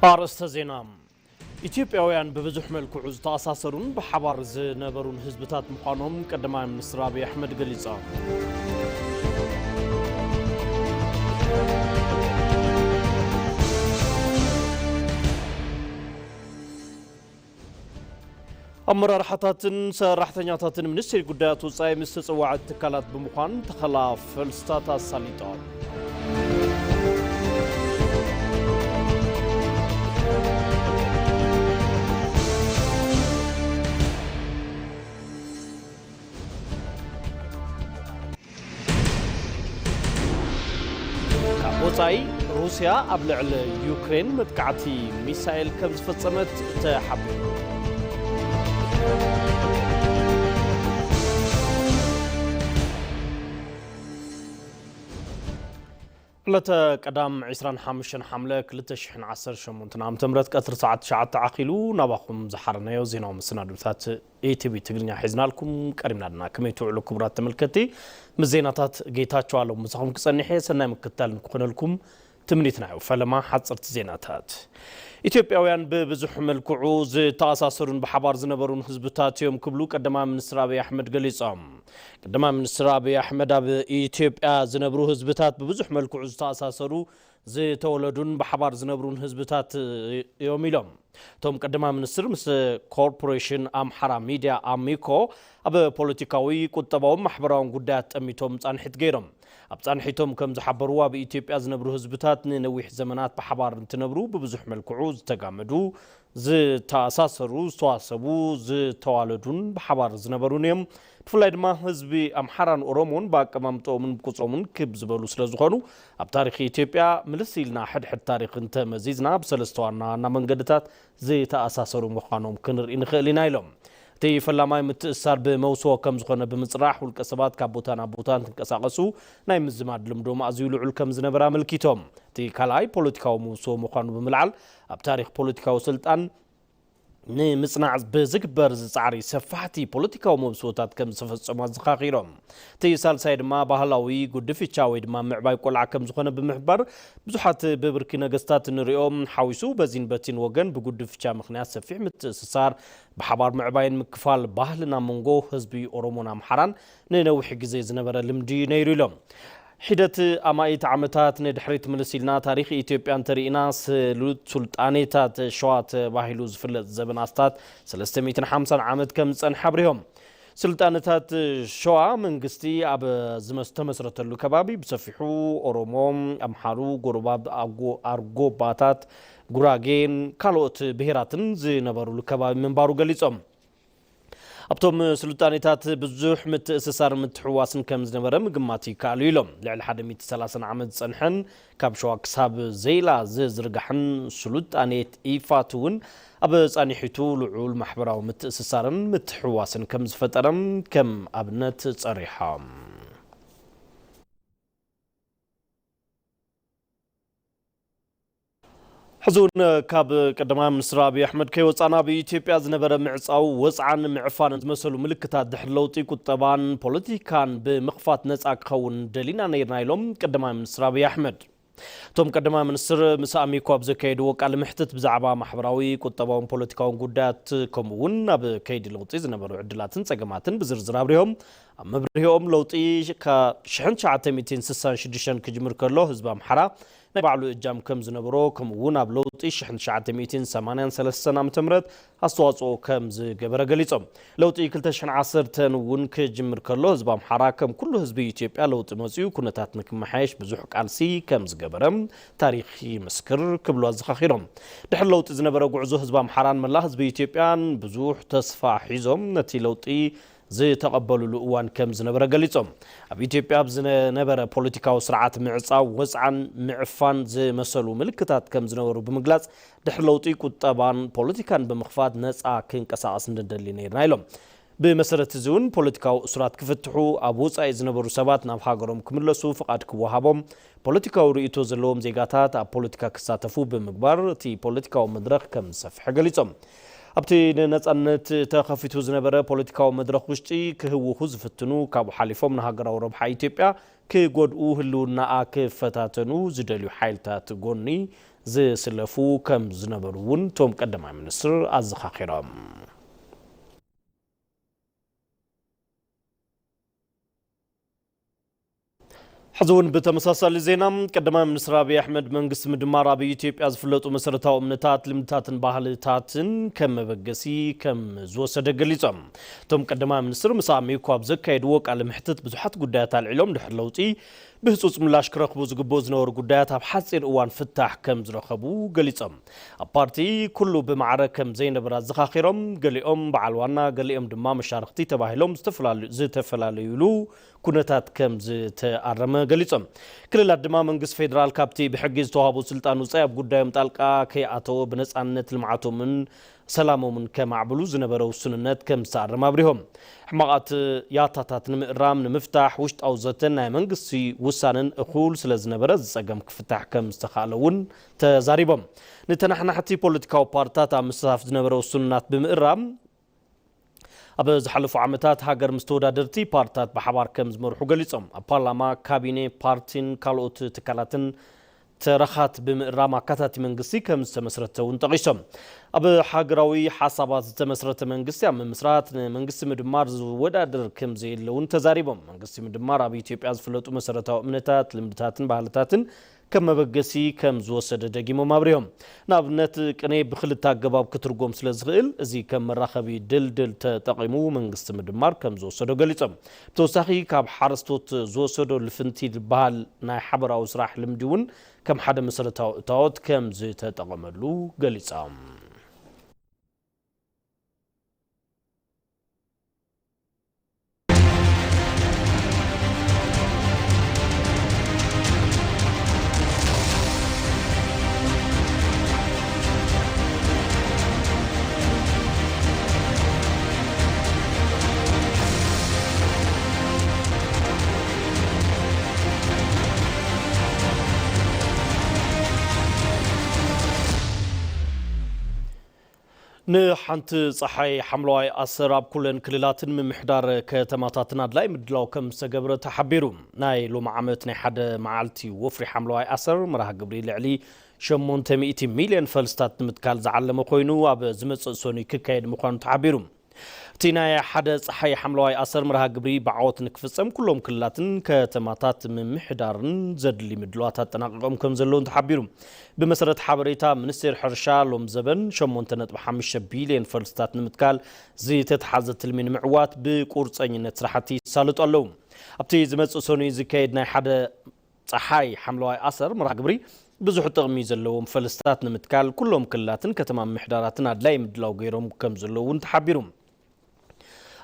ኣርእስተ ዜና። ኢትዮጵያውያን ብብዙሕ መልክዑ ዝተኣሳሰሩን ብሓባር ዝነበሩን ህዝብታት ምዃኖም ቀዳማይ ሚኒስትር ኣብይ ኣሕመድ ገሊጾም። ኣመራርሓታትን ሰራሕተኛታትን ሚኒስቴር ጉዳያት ወጻኢ ምስ ተጸዋዕቲ ትካላት ብምዃን ተኸላ ፈልስታት ኣሳሊጦም። ካብ ወጻኢ፣ ሩስያ ኣብ ልዕሊ ዩክሬን መጥቃዕቲ ሚሳኤል ከም ዝፈጸመት ተሓቢሩ። ዕለተ ቀዳም ዕስራን ሓሙሽተን ሓምለ ክልተ ሽሕን ዓሰርተ ሸሞንተን ዓመተ ምህረት ቀትሪ ሰዓት ትሽዓተ ዓኺሉ ናባኹም ዝሓረናዮ ዜናዊ መሰናዶታት ኢቲቪ ትግርኛ ሒዝናልኩም ቀሪብና ኣለና። ከመይ ትውዕሉ ክቡራት ተመልከትቲ? ምስ ዜናታት ጌታቸው ኣለሙ ምሳኹም ክጸንሕ እየ። ሰናይ ምክትታል ንክኾነልኩም ትምኒትና እዩ። ፈለማ ሓጸርቲ ዜናታት። ኢትዮጵያውያን ብብዙሕ መልክዑ ዝተኣሳሰሩን ብሓባር ዝነበሩን ህዝብታት እዮም ክብሉ ቀዳማይ ሚኒስትር ኣብይ ኣሕመድ ገሊጾም። ቀዳማይ ሚኒስትር ኣብይ ኣሕመድ ኣብ ኢትዮጵያ ዝነብሩ ህዝብታት ብብዙሕ መልክዑ ዝተኣሳሰሩ፣ ዝተወለዱን ብሓባር ዝነብሩን ህዝብታት እዮም ኢሎም። እቶም ቀዳማይ ሚኒስትር ምስ ኮርፖሬሽን ኣምሓራ ሚድያ ኣሚኮ ኣብ ፖለቲካዊ፣ ቁጠባውን ማሕበራውን ጉዳያት ጠሚቶም ጻንሒት ገይሮም። ኣብ ጻንሒቶም ከም ዝሓበርዎ ኣብ ኢትዮጵያ ዝነብሩ ህዝብታት ንነዊሕ ዘመናት ብሓባር እንትነብሩ ብብዙሕ መልክዑ ዝተጋመዱ፣ ዝተኣሳሰሩ፣ ዝተዋሰቡ፣ ዝተዋለዱን ብሓባር ዝነበሩን እዮም። ብፍላይ ድማ ህዝቢ ኣምሓራን ኦሮሞን ብኣቀማምጦኦምን ብቁጽሮምን ክብ ዝበሉ ስለ ዝኾኑ ኣብ ታሪኽ ኢትዮጵያ ምልስ ኢልና ሕድሕድ ታሪኽ እንተመዚዝና ብሰለስተ ዋና ዋና መንገድታት ዝተኣሳሰሩ ምዃኖም ክንርኢ ንኽእል ኢና ኢሎም። እቲ ፈላማይ ምትእስሳር ብመውስቦ ከም ዝኾነ ብምጽራሕ ውልቀ ሰባት ካብ ቦታ ናብ ቦታ እንትንቀሳቐሱ ናይ ምዝማድ ልምዶም ኣዝዩ ልዑል ከም ዝነበረ ኣመልኪቶም። እቲ ካልኣይ ፖለቲካዊ መውስቦ ምዃኑ ብምልዓል ኣብ ታሪኽ ፖለቲካዊ ስልጣን ንምጽናዕ ብዝግበር ጻዕሪ ሰፋሕቲ ፖለቲካዊ መብስቦታት ከም ዝተፈጸሙ ኣዘኻኺሮም። እቲ ሳልሳይ ድማ ባህላዊ ጉድፍቻ ወይ ድማ ምዕባይ ቆልዓ ከም ዝኾነ ብምሕባር ብዙሓት ብብርኪ ነገስታት ንሪኦም ሓዊሱ በዚን በቲን ወገን ብጉድፍቻ ምኽንያት ሰፊሕ ምትእስሳር ብሓባር ምዕባይን ምክፋል ባህልን ኣብ መንጎ ህዝቢ ኦሮሞን ኣምሓራን ንነዊሕ ግዜ ዝነበረ ልምዲ ነይሩ ኢሎም። ሒደት ኣማኢት ዓመታት ንድሕሪት ምልስ ኢልና ታሪኽ ኢትዮጵያ እንተርኢና ስሉጥ ሱልጣኔታት ሸዋ ተባሂሉ ዝፍለጥ ዘበን ኣስታት ሰለስተ ሚእትን ሓምሳን ዓመት ከም ዝጸንሐ ኣብሪሆም። ስልጣነታት ሸዋ መንግስቲ ኣብ ዝተመስረተሉ ከባቢ ብሰፊሑ ኦሮሞ፣ ኣምሓሩ፣ ጎረባብ ኣርጎባታት፣ ጉራጌን ካልኦት ብሄራትን ዝነበሩሉ ከባቢ ምንባሩ ገሊጾም። ኣብቶም ስልጣኔታት ብዙሕ ምትእስሳር ምትሕዋስን ከም ዝነበረ ምግማት ይከኣል እዩ ኢሎም። ልዕሊ ሓደ ሚእቲ ሰላሳን ዓመት ዝጸንሐን ካብ ሸዋ ክሳብ ዜላ ዝዝርጋሕን ስልጣኔት ኢፋት እውን ኣብ ጻኒሒቱ ልዑል ማሕበራዊ ምትእስሳርን ምትሕዋስን ከም ዝፈጠረ ከም ኣብነት ጸሪሖም። ሕዚ እውን ካብ ቀዳማይ ሚኒስትር ኣብይ ኣሕመድ ከይወፃና ኣብ ኢትዮጵያ ዝነበረ ምዕፃው፣ ወፅዓን ምዕፋንን ዝመሰሉ ምልክታት ድሕሪ ለውጢ ቁጠባን ፖለቲካን ብምኽፋት ነፃ ክኸውን ደሊና ነይርና ኢሎም ቀዳማይ ሚኒስትር ኣብይ ኣሕመድ። እቶም ቀዳማይ ሚኒስትር ምስ ኣሚኮ ኣብ ዘካየድዎ ቃለ መሕትት ብዛዕባ ማሕበራዊ፣ ቁጠባውን ፖለቲካውን ጉዳያት ከምኡ እውን ኣብ ከይዲ ለውጢ ዝነበሩ ዕድላትን ፀገማትን ብዝርዝር ኣብሪሆም። ኣብ መብርሂኦም ለውጢ ካብ ሽሕን ትሽዓተ ሚእትን ስሳን ሽዱሽተን ክጅምር ከሎ ህዝቢ ኣምሓራ ናይ ባዕሉ እጃም ከም ዝነበሮ ከምኡ እውን ኣብ ለውጢ ሽሕን ትሽዓተ ሚእትን ሰማንያን ሰለስተን ዓመተ ምህረት ኣስተዋፅኦ ከም ዝገበረ ገሊፆም። ለውጢ ክልተ ሽሕን ዓሰርተን እውን ክጅምር ከሎ ህዝቢ ኣምሓራ ከም ኩሉ ህዝቢ ኢትዮጵያ ለውጢ መፅኡ ኩነታት ንክመሓየሽ ብዙሕ ቃልሲ ከም ዝገበረ ታሪኽ ይምስክር ክብሉ ኣዘኻኺሮም። ድሕሪ ለውጢ ዝነበረ ጉዕዞ ህዝቢ ኣምሓራን መላ ህዝቢ ኢትዮጵያን ብዙሕ ተስፋ ሒዞም ነቲ ለውጢ ዝተቐበሉሉ እዋን ከም ዝነበረ ገሊጾም። ኣብ ኢትዮጵያ ኣብ ዝነበረ ፖለቲካዊ ስርዓት ምዕጻው፣ ወጽዓን ምዕፋን ዝመሰሉ ምልክታት ከም ዝነበሩ ብምግላጽ፣ ድሕሪ ለውጢ ቁጠባን ፖለቲካን ብምኽፋት ነጻ ክንቀሳቐስ ንደሊ ነይርና ኢሎም። ብመሰረት እዚ እውን ፖለቲካዊ እሱራት ክፍትሑ፣ ኣብ ወጻኢ ዝነበሩ ሰባት ናብ ሃገሮም ክምለሱ ፍቓድ ክወሃቦም፣ ፖለቲካዊ ርእይቶ ዘለዎም ዜጋታት ኣብ ፖለቲካ ክሳተፉ ብምግባር እቲ ፖለቲካዊ መድረኽ ከም ዝሰፍሐ ገሊጾም። ኣብቲ ንነጻነት ተኸፊቱ ዝነበረ ፖለቲካዊ መድረኽ ውሽጢ ክህውኹ ዝፍትኑ፣ ካብኡ ሓሊፎም ንሃገራዊ ረብሓ ኢትዮጵያ ክጎድኡ፣ ህልውናኣ ክፈታተኑ ዝደልዩ ሓይልታት ጎኒ ዝስለፉ ከም ዝነበሩ እውን እቶም ቀዳማይ ሚኒስትር ኣዘኻኺሮም። ሕዚ እውን ብተመሳሳሊ ዜና፣ ቀዳማይ ሚኒስትር ኣብይ ኣሕመድ መንግስቲ ምድማር ኣብ ኢትዮጵያ ዝፍለጡ መሰረታዊ እምነታት፣ ልምድታትን ባህልታትን ከም መበገሲ ከም ዝወሰደ ገሊጾም። እቶም ቀዳማይ ሚኒስትር ምስ ኣሜኮ ኣብ ዘካየድዎ ቃለ መሕትት ብዙሓት ጉዳያት ኣልዒሎም፣ ድሕሪ ለውጢ ብህጹጽ ምላሽ ክረኽቡ ዝግብኡ ዝነበሩ ጉዳያት ኣብ ሓጺር እዋን ፍታሕ ከም ዝረኸቡ ገሊጾም። ኣብ ፓርቲ ኩሉ ብማዕረ ከም ዘይነበረ ኣዘኻኺሮም፣ ገሊኦም በዓል ዋና፣ ገሊኦም ድማ መሻርኽቲ ተባሂሎም ዝተፈላለዩ፣ ዝተፈላለዩሉ ኩነታት ከም ዝተኣረመ ገሊጾም። ክልላት ድማ መንግስቲ ፌደራል ካብቲ ብሕጊ ዝተዋህቦ ስልጣን ውጻኢ ኣብ ጉዳዮም ጣልቃ ከይኣተወ ብነጻነት ልምዓቶምን ሰላሞምን ከማዕብሉ ዝነበረ ውሱንነት ከም ዝተኣረመ ኣብሪሆም። ሕማቓት ያታታት ንምእራም፣ ንምፍታሕ ውሽጣዊ ዘተን ናይ መንግስቲ ውሳነን እኹል ስለ ዝነበረ እዚ ጸገም ክፍታሕ ከም ዝተኻእለ እውን ተዛሪቦም። ንተናሕናሕቲ ፖለቲካዊ ፓርትታት ኣብ ምስታፍ ዝነበረ ውሱንናት ብምእራም፣ ኣብ ዝሓለፉ ዓመታት ሃገር ምስ ተወዳደርቲ ፓርትታት ብሓባር ከም ዝመርሑ ገሊጾም። ኣብ ፓርላማ፣ ካቢኔ፣ ፓርቲን ካልኦት ትካላትን ተረኻት ብምእራም ኣካታቲ መንግስቲ ከም ዝተመስረተ እውን ጠቒሶም። ኣብ ሃገራዊ ሓሳባት ዝተመስረተ መንግስቲ ኣብ ምምስራት ንመንግስቲ ምድማር ዝወዳደር ከም ዘየለ እውን ተዛሪቦም። መንግስቲ ምድማር ኣብ ኢትዮጵያ ዝፍለጡ መሰረታዊ እምነታት፣ ልምድታትን ባህልታትን ከም መበገሲ ከም ዝወሰደ ደጊሞም ኣብሪሆም። ንኣብነት ቅኔ ብክልተ ኣገባብ ክትርጎም ስለ ዝኽእል፣ እዚ ከም መራኸቢ ድልድል ተጠቒሙ መንግስቲ ምድማር ከም ዝወሰዶ ገሊጾም። ብተወሳኺ ካብ ሓረስቶት ዝወሰዶ ልፍንቲ ዝበሃል ናይ ሓበራዊ ስራሕ ልምዲ እውን ከም ሓደ መሰረታዊ እታወት ከም ዝተጠቐመሉ ገሊጾም። ንሓንቲ ጸሓይ ሓምለዋይ ኣሰር ኣብ ኩለን ክልላትን ምምሕዳር ከተማታትን ኣድላይ ምድላው ከም ዝተገብረ ተሓቢሩ። ናይ ሎሚ ዓመት ናይ ሓደ መዓልቲ ወፍሪ ሓምለዋይ ኣሰር መርሃ ግብሪ ልዕሊ ሸሞንተ ሚእቲ ሚልዮን ፈልስታት ንምትካል ዝዓለመ ኮይኑ፣ ኣብ ዝመጽእ ሰኑይ ክካየድ ምዃኑ ተሓቢሩ። እቲ ናይ ሓደ ጸሓይ ሓምለዋይ ኣሰር መርሃ ግብሪ ብዓወት ንክፍጸም ኩሎም ክልላትን ከተማታት ምምሕዳርን ዘድሊ ምድላዋት ኣጠናቒቖም ከም ዘለውን ተሓቢሩ። ብመሰረት ሓበሬታ ሚኒስቴር ሕርሻ፣ ሎም ዘበን ሸሞንተ ነጥቢ ሓሙሽተ ቢልዮን ፈልስታት ንምትካል ዝተተሓዘ ትልሚ ንምዕዋት ብቁርፀኝነት ስራሕቲ ይሳለጡ ኣለዉ። ኣብቲ ዝመጽእ ሰኑይ ዝካየድ ናይ ሓደ ጸሓይ ሓምለዋይ ኣሰር መርሃ ግብሪ ብዙሕ ጥቕሚ ዘለዎም ፈልስታት ንምትካል ኩሎም ክልላትን ከተማ ምምሕዳራትን ኣድላይ ምድላው ገይሮም ከም ዘለዉ እውን ተሓቢሩ።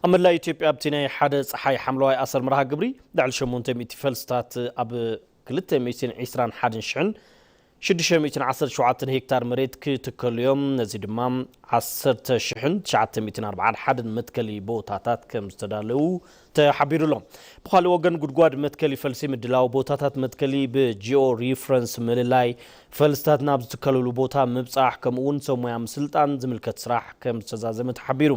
ኣብ መላእ ኢትዮጵያ ኣብቲ ናይ ሓደ ጸሓይ ሓምለዋይ ኣሰር መርሃ ግብሪ ልዕሊ ሸሞንተ ሚእቲ ፈልስታት ኣብ ክልተ ሚእትን ዕስራን ሓደን ሽሕን ሽዱሽተ ሚእትን ዓሰርተ ሸውዓተን ሄክታር መሬት ክትከሉ እዮም። ነዚ ድማ ዓሰርተ ሽሕን ትሽዓተ ሚእትን ኣርባዓን ሓደን መትከሊ ቦታታት ከም ዝተዳለዉ ተሓቢሩ ኣሎ። ብኻልእ ወገን፣ ጉድጓድ መትከሊ ፈልሲ ምድላው፣ ቦታታት መትከሊ ብጂኦ ሪፍረንስ ምልላይ፣ ፈልስታት ናብ ዝትከለሉ ቦታ ምብጻሕ፣ ከምኡ እውን ሰብ ሞያ ምስልጣን ዝምልከት ስራሕ ከም ዝተዛዘመ ተሓቢሩ።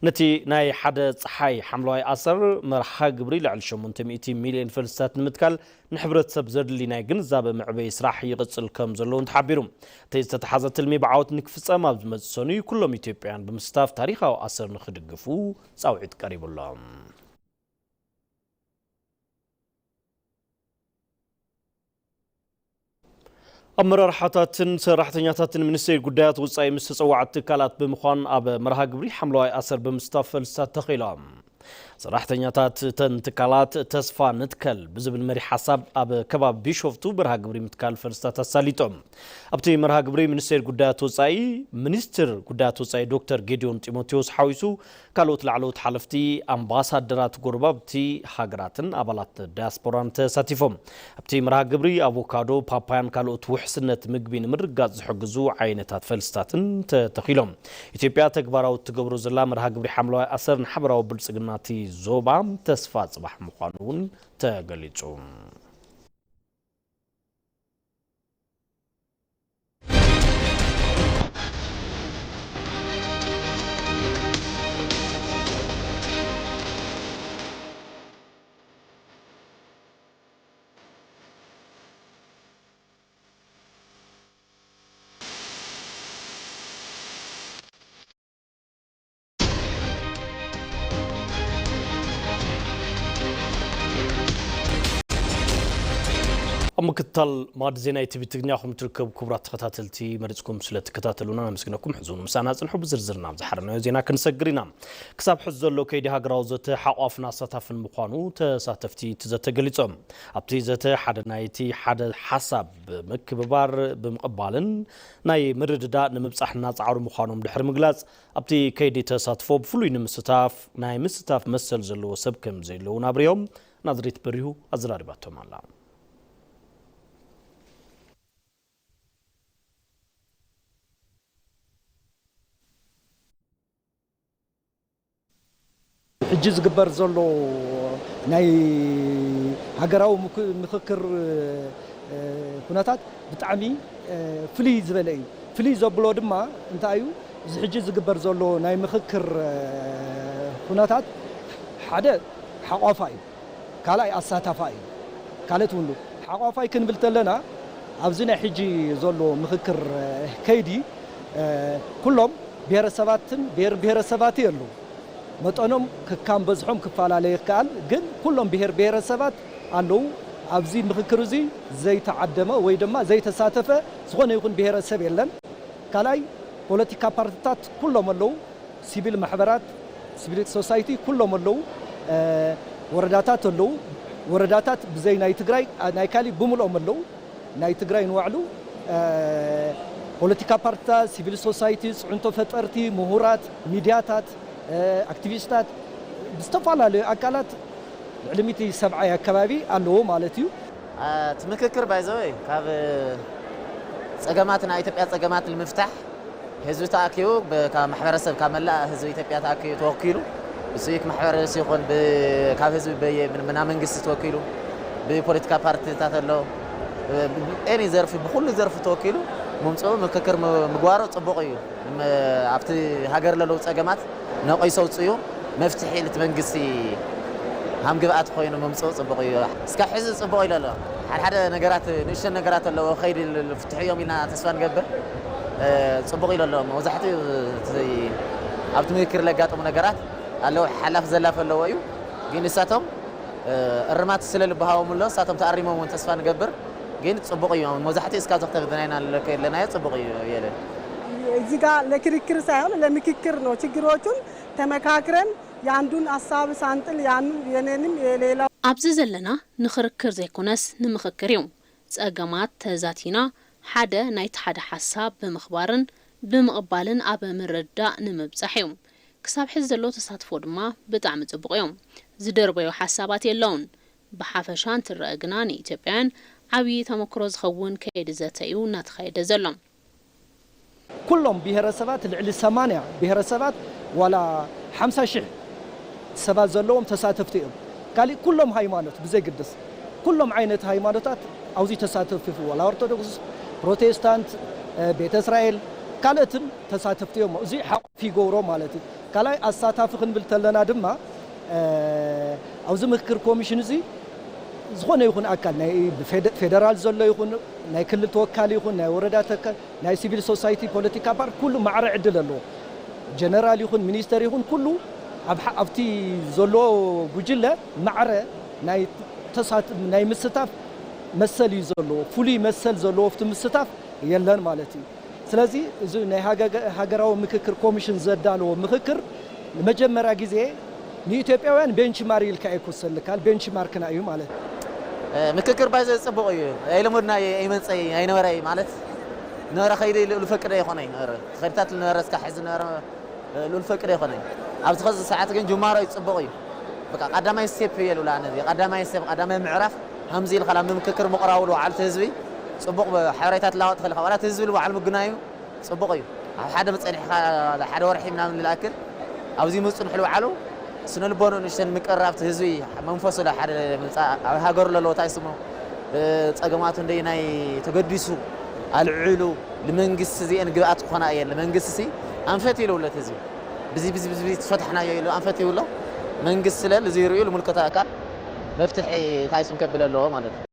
ነቲ ናይ ሓደ ጸሓይ ሓምለዋይ ኣሰር መርሃ ግብሪ ልዕሊ ሸሞንተ ሚእቲ ሚልዮን ፈልስታት ንምትካል ንሕብረተሰብ ዘድሊ ናይ ግንዛበ መዕበዪ ስራሕ ይቕጽል ከም ዘለውን ተሓቢሩ። እቲ ዝተተሓዘ ትልሚ ብዓወት ንክፍጸም ኣብ ዝመጽእ ሰኑይ ኩሎም ኢትዮጵያውያን ብምስታፍ ታሪኻዊ ኣሰር ንክድግፉ ጻውዒት ቀሪቡሎም። ኣመራርሓታትን ሰራሕተኛታትን ሚኒስቴር ጉዳያት ወጻኢ ምስ ተጸዋዕቲ ትካላት ብምዃን ኣብ መርሃ ግብሪ ሓምለዋይ ኣሰር ብምስታፍ ፈልስታት ተኺሎም። ሰራሕተኛታት እተን ትካላት ተስፋ ንትከል ብዝብል መሪሕ ሓሳብ ኣብ ከባቢ ቢሾፍቱ መርሃ ግብሪ ምትካል ፈልስታት ኣሳሊጦም። ኣብቲ መርሃ ግብሪ ሚኒስቴር ጉዳያት ወጻኢ፣ ሚኒስትር ጉዳያት ወጻኢ ዶክተር ጌዲዮን ጢሞቴዎስ ሓዊሱ ካልኦት ላዕለዎት ሓለፍቲ፣ ኣምባሳደራት ጎረባብቲ ሃገራትን ኣባላት ዳያስፖራን ተሳቲፎም። ኣብቲ መርሃ ግብሪ ኣቮካዶ፣ ፓፓያን ካልኦት ውሕስነት ምግቢ ንምርግጋጽ ዝሕግዙ ዓይነታት ፈልስታትን ተተኺሎም። ኢትዮጵያ ተግባራዊ እትገብሮ ዘላ መርሃ ግብሪ ሓምለዋይ ኣሰር ንሓበራዊ ብልጽግና እቲ ዞባ ተስፋ ጽባሕ ምዃኑ እውን ተገሊጹ። ኣብ ምክትታል ማዕዲ ዜና ኢቲቪ ትግርኛ ኹም ትርከቡ ክቡራት ተኸታተልቲ፣ መሪጽኩም ስለ ትከታተሉና ነመስግነኩም። ሕዙ ንምሳና ጽንሑ፣ ብዝርዝር ናብ ዝሓረናዮ ዜና ክንሰግር ኢና። ክሳብ ሕዚ ዘሎ ከይዲ ሃገራዊ ዘተ ሓቋፍን ኣሳታፍን ምዃኑ ተሳተፍቲ እቲ ዘተ ገሊጾም። ኣብቲ ዘተ ሓደ ናይቲ ሓደ ሓሳብ ብምክብባር ብምቕባልን ናይ ምርድዳእ ንምብጻሕ እናጻዕሩ ምዃኖም ድሕሪ ምግላጽ፣ ኣብቲ ከይዲ ተሳትፎ ብፍሉይ ንምስታፍ ናይ ምስታፍ መሰል ዘለዎ ሰብ ከም ዘይለውን ኣብሪሆም። ናዝሬት በሪሁ ኣዘራሪባቶም ኣላ። ሕጂ ዝግበር ዘሎ ናይ ሃገራዊ ምክ- ምኽክር እ፣ ኩነታት ብጣዕሚ እ፣ ፍልይ ዝበለ እዩ። ፍልይ ዘብሎ ድማ እንታይ እዩ? እዚ ሕጂ ዝግበር ዘሎ ናይ ምኽክር እ፣ ኩነታት ሓደ ሓቋፋ እዩ፣ ካልኣይ ኣሳታፋ እዩ። ካልእት እውን ሓቋፋይ ክንብል ተለና ኣብዚ ናይ ሕጂ ዘሎ ምኽክር እ፣ ከይዲ እ፣ ኩሎም ብሔረሰባትን ብሔር ብሔረሰባትን ኣለዉ። መጠኖም ክካም በዝሖም ክፈላለ ይከኣል፣ ግን ኩሎም ብሔር ብሔረሰባት ኣለዉ። ኣብዚ ምኽክር እዚ ዘይተዓደመ ወይ ድማ ዘይተሳተፈ ዝኾነ ይኹን ብሔረሰብ የለን። ካልኣይ ፖለቲካ ፓርትታት ኩሎም ኣለዉ። ሲቪል ማሕበራት፣ ሲቪል ሶሳይቲ ኩሎም ኣለዉ። እ፣ ወረዳታት ኣለዉ። ወረዳታት ብዘይ ናይ ትግራይ፣ ኣ፣ ናይ ካሊእ ብምልኦም ኣለዉ። ናይ ትግራይ ንባዕሉ እ፣ ፖለቲካ ፓርትታት፣ ሲቪል ሶሳይቲ፣ ፅዕንቶ ፈጠርቲ፣ ምሁራት፣ ሚድያታት፣ እ፣ ኣክቲቪስታት ብዝተፈላለዩ ኣካላት ልዕሊ ሚእቲ ሰብዓይ ኣካባቢ ኣለዉ ማለት እዩ። እቲ ምክክር ባይዘወይ ካብ ፀገማት ናይ ኢትዮጵያ ፀገማት ንምፍታሕ ህዝቢ ተኣኪቡ ብ- ካብ ማሕበረሰብ ካብ መላእ ህዝቢ ኢትዮጵያ ተኣኪቡ ተወኪሉ ብሲቪክ ማሕበረሰብ ይኹን ብ- ካብ ህዝቢ በየ ምን- ምና መንግስቲ ተወኪሉ ብፖለቲካ ፓርቲታት ኣሎ ኤኒ ዘርፊ ብኩሉ ዘርፊ ተወኪሉ ምምፅኡ ምክክር ም- ምግባሩ ፅቡቕ እዩ። ም- ኣብቲ ሃገር ለለዉ ፀገማት ነቒሱ ኣውፅኡ መፍትሒ ልቲ መንግስቲ ሃም ግብኣት ኮይኑ ምምፅኡ ፅቡቕ እዩ። እስካብ ሕዚ ፅቡቕ ኢሉ ኣሎ። ሓደ ሓደ ነገራት ንእሽተን ነገራት ኣለዎ ከይዲ ፍትሑ እዮም ኢልና ተስፋ ንገብር። ፅቡቕ ኢሉ ኣሎ። መብዛሕትኡ ኣብቲ ምክክር ለጋጥሙ ነገራት ኣለዉ ሓላፍ ዘላፍ ኣለዎ እዩ። ግን ንሳቶም እርማት ስለ ልበሃዎም ኣሎ ንሳቶም ተኣሪሞም እውን ተስፋ ንገብር። ግን ፅቡቕ እዩ። መብዛሕትኡ እስካብ ዘክተብናይና ለናዮ ፅቡቕ እዩ የለ። እዚህ ጋር ለክርክር ሳይሆን ለምክክር ነው። ችግሮቹን ተመካክረን የአንዱን ሀሳብ ሳንጥል ያኑ የኔንም የሌላው ኣብዚ ዘለና ንኽርክር ዘይኮነስ ንምኽክር እዩ። ጸገማት ተዛቲና ሓደ ናይቲ ሓደ ሓሳብ ብምኽባርን ብምቕባልን ኣብ ምርድዳእ ንምብጻሕ እዩ። ክሳብ ሕዚ ዘሎ ተሳትፎ ድማ ብጣዕሚ ጽቡቕ እዩ። ዝደርበዮ ሓሳባት የለውን። ብሓፈሻ እንትረኣ ግና ንኢትዮጵያውያን ዓብዪ ተመክሮ ዝኸውን ከይዲ ዘተ እዩ እናተኻየደ ዘሎ። ኩሎም ብሄረሰባት ልዕሊ ሰማንያ ብሄረሰባት ዋላ ሓምሳ ሽሕ ሰባት ዘለዎም ተሳተፍቲ እዮም። ካሊእ ኩሎም ሃይማኖት ብዘይግድስ ኩሎም ዓይነት ሃይማኖታት ኣብዚ ተሳተፍቲ ዋላ ኦርቶዶክስ፣ ፕሮቴስታንት፣ ቤተ እስራኤል ካልኦትን ተሳተፍቲ እዮም። እዚ ሓቆፊ ይገብሮ ማለት እዩ። ካልኣይ ኣሳታፊ ክንብል ተለና ድማ ኣብዚ ምክክር ኮሚሽን እዚ ዝኾነ ይኹን ኣካል ናይ ፌደ- ፌደራል ዘሎ ይኹን ናይ ክልል ተወካሊ ይኹን ናይ ወረዳ ተካ ናይ ሲቪል ሶሳይቲ ፖለቲካ ፓርቲ ኩሉ ማዕረ ዕድል ኣለዎ። ጀነራል ይኹን ሚኒስተር ይኹን ኩሉ ኣብ ሓ- ኣብቲ ዘሎ ጉጅለ ማዕረ ናይ ተሳት ናይ ምስታፍ መሰል እዩ ዘለዎ። ፍሉይ መሰል ዘለዎ ኣብቲ ምስታፍ የለን ማለት እዩ። ስለዚ እዚ ናይ ሃገገ- ሃገራዊ ምክክር ኮሚሽን ዘዳለዎ ምክክር ንመጀመርያ ግዜ ንኢትዮጵያውያን ቤንችማር ኢልካ ኣይኮሰልካል ቤንችማርክና እዩ ማለት እዩ። ምክክር ባይዘ ጽቡቕ እዩ። ኣይለመድና ኣይመጸይ ኣይነበረ ማለት ነበረ ከይደ ኢሉ ፈቅደ ይኾነ ነበረ ከይድታት ነበረ እስካ ሕዚ ነበረ ልኡል ፈቅደ ይኾነ ኣብዚ ኸዚ ሰዓት ግን ጅማሮ እዩ ጽቡቕ እዩ። በቃ ቀዳማይ ስቴፕ እየ ልብላ ነዚ ቀዳማይ ስቴፕ ቀዳማይ ምዕራፍ ሃምዚ ኢልካ ናብ ምምክክር ምቕራቡ ልበዓል እቲ ህዝቢ ጽቡቕ ሓበሬታ ትላወጥ ትኽእል ኢኻ። ዋላ እቲ ህዝቢ ልበዓል ምግናዩ ጽቡቕ እዩ። ኣብ ሓደ መጸኒሕካ ሓደ ወርሒ ምናምን ልኣክል ኣብዚ ምጽንሑ ልበዓሉ ስነ ልቦኑ ንእሽተን ምቅርራብ እቲ ህዝቢ መንፈሱ ለ ሓደ ምጻእ ኣብ ሃገሩ ለለዎ እንታይ ስሙ ጸገማቱ እንደይ ናይ ተገዲሱ ኣልዕሉ ንመንግስቲ እዚአን ግብኣት ክኾና እየን ንመንግስቲ ሲ ኣንፈት ይልውለት ህዝቢ ብዚ ብዚ ብዚ ትፈታሕናዮ ኢሉ ኣንፈት ይብሎ መንግስቲ ስለ እዚ ርእዩ ልምልከቶ ኣካል መፍትሒ እንታይ ስም ከብል ኣለዎ ማለት እዩ።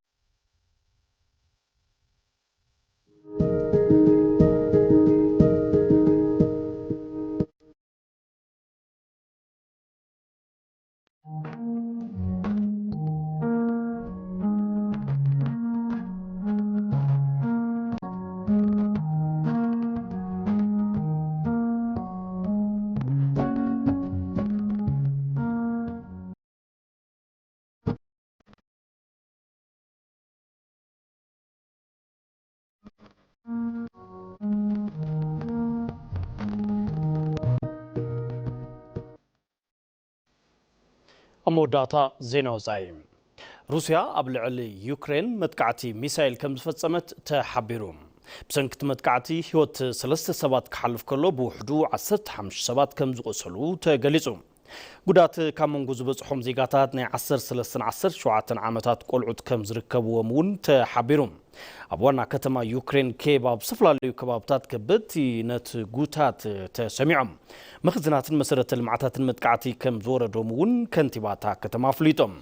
ኣብ መወዳእታ ዜና ወጻኢ፣ ሩስያ ኣብ ልዕሊ ዩክሬን መጥቃዕቲ ሚሳይል ከም ዝፈጸመት ተሓቢሩ። ብሰንኪ እቲ መጥቃዕቲ ህይወት ሰለስተ ሰባት ክሓልፍ ከሎ፣ ብውሕዱ ዓሰርተ ሓሙሽተ ሰባት ከም ዝቖሰሉ ተገሊጹ። ጉዳት ካብ መንጎ ዝበጽሖም ዜጋታት ናይ ዓሰርተ ሰለስተን ዓሰርተ ሸውዓተን ዓመታት ቆልዑት ከም ዝርከብዎም እውን ተሓቢሩ። ኣብ ዋና ከተማ ዩክሬን ኬቭ ኣብ ዝተፈላለዩ ከባብታት ከበድቲ ነትጉታት ተሰሚዖም። መኽዝናትን መሰረተ ልምዓታትን መጥቃዕቲ ከም ዝወረዶም እውን ከንቲባታ ከተማ ኣፍሊጦም።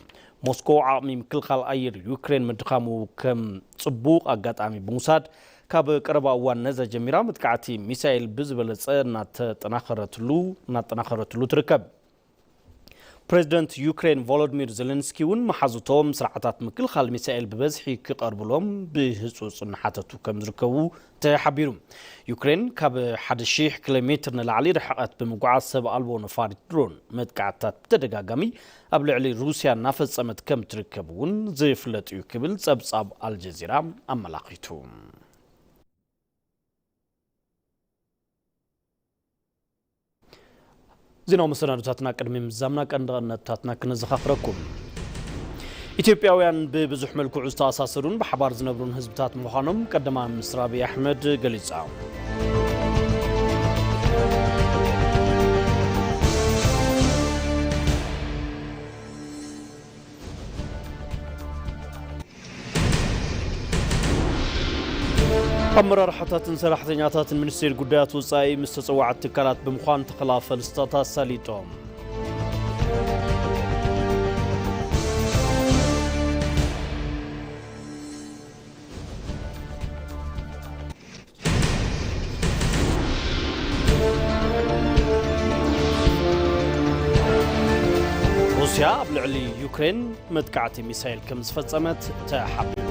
ሞስኮ ዓቕሚ ምክልኻል ኣየር ዩክሬን ምድኻሙ ከም ጽቡቕ ኣጋጣሚ ብምውሳድ፣ ካብ ቀረባ እዋን ነዛ ጀሚራ መጥቃዕቲ ሚሳኤል ብዝበለጸ እናተጠናኸረትሉ እናጠናኸረትሉ ትርከብ። ፕሬዚደንት ዩክሬን ቮሎዲሚር ዜሌንስኪ እውን መሓዙቶም ስርዓታት ምክልኻል ሚሳኤል ብበዝሒ ክቐርብሎም ብህጹጽ እናሓተቱ ከም ዝርከቡ ተሓቢሩ። ዩክሬን ካብ ሓደ ሺሕ ኪሎ ሜትር ንላዕሊ ርሕቐት ብምጉዓዝ ሰብ ኣልቦ ነፋሪት ድሮን መጥቃዕትታት ብተደጋጋሚ ኣብ ልዕሊ ሩስያ እናፈጸመት ከም ትርከብ እውን ዝፍለጥ እዩ ክብል ጸብጻብ ኣልጀዚራ ኣመላኺቱ። ዜናዊ መሰናዶታትና ቅድሚ ምዛምና ቀንዲ ቀንዲ ነጥብታትና ክነዘኻኽረኩም። ኢትዮጵያውያን ብብዙሕ መልክዑ ዝተኣሳሰሩን ብሓባር ዝነብሩን ህዝብታት ምዃኖም ቀዳማይ ሚኒስትር ኣብይ ኣሕመድ ገሊጻ። ኣመራርሓታትን ሰራሕተኛታትን ሚኒስቴር ጉዳያት ወጻኢ ምስ ተጸዋዕቲ ትካላት ብምዃን ተኸላ ፈልስታት ኣሳሊጦም። ሩስያ ኣብ ልዕሊ ዩክሬን መጥቃዕቲ ሚሳይል ከም ዝፈጸመት ተሓቢሩ።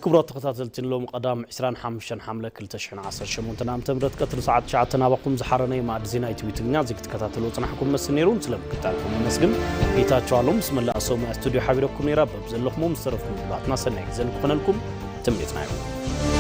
ክቡራት ተኸታተልቲ፣ ንሎሚ ቀዳም ዕስራን ሓሙሽተን ሓምለ ክልተ ሽሕን ዓሰርተ ሸሞንተን ዓመተ ምህረት ቀትሪ ሰዓት ትሽዓተ ናባኹም ዝሓረነ መኣዲ ዜና ኢቲቪ ትግርኛ እዚ ክትከታተሉ ዝጸናሕኩም መስል ነይሩ። ስለምክትታልኩም ነመስግን። ጌታቸው ኣለሙ ምስ መላእ ሰሙያ ስቱድዮ ሓቢረኩም ነይራ። በብ ዘለኹሞ ምስ ተረፉ ምድላዋትና ሰናይ ግዜ ንክኾነልኩም ትምኒትና እዩ።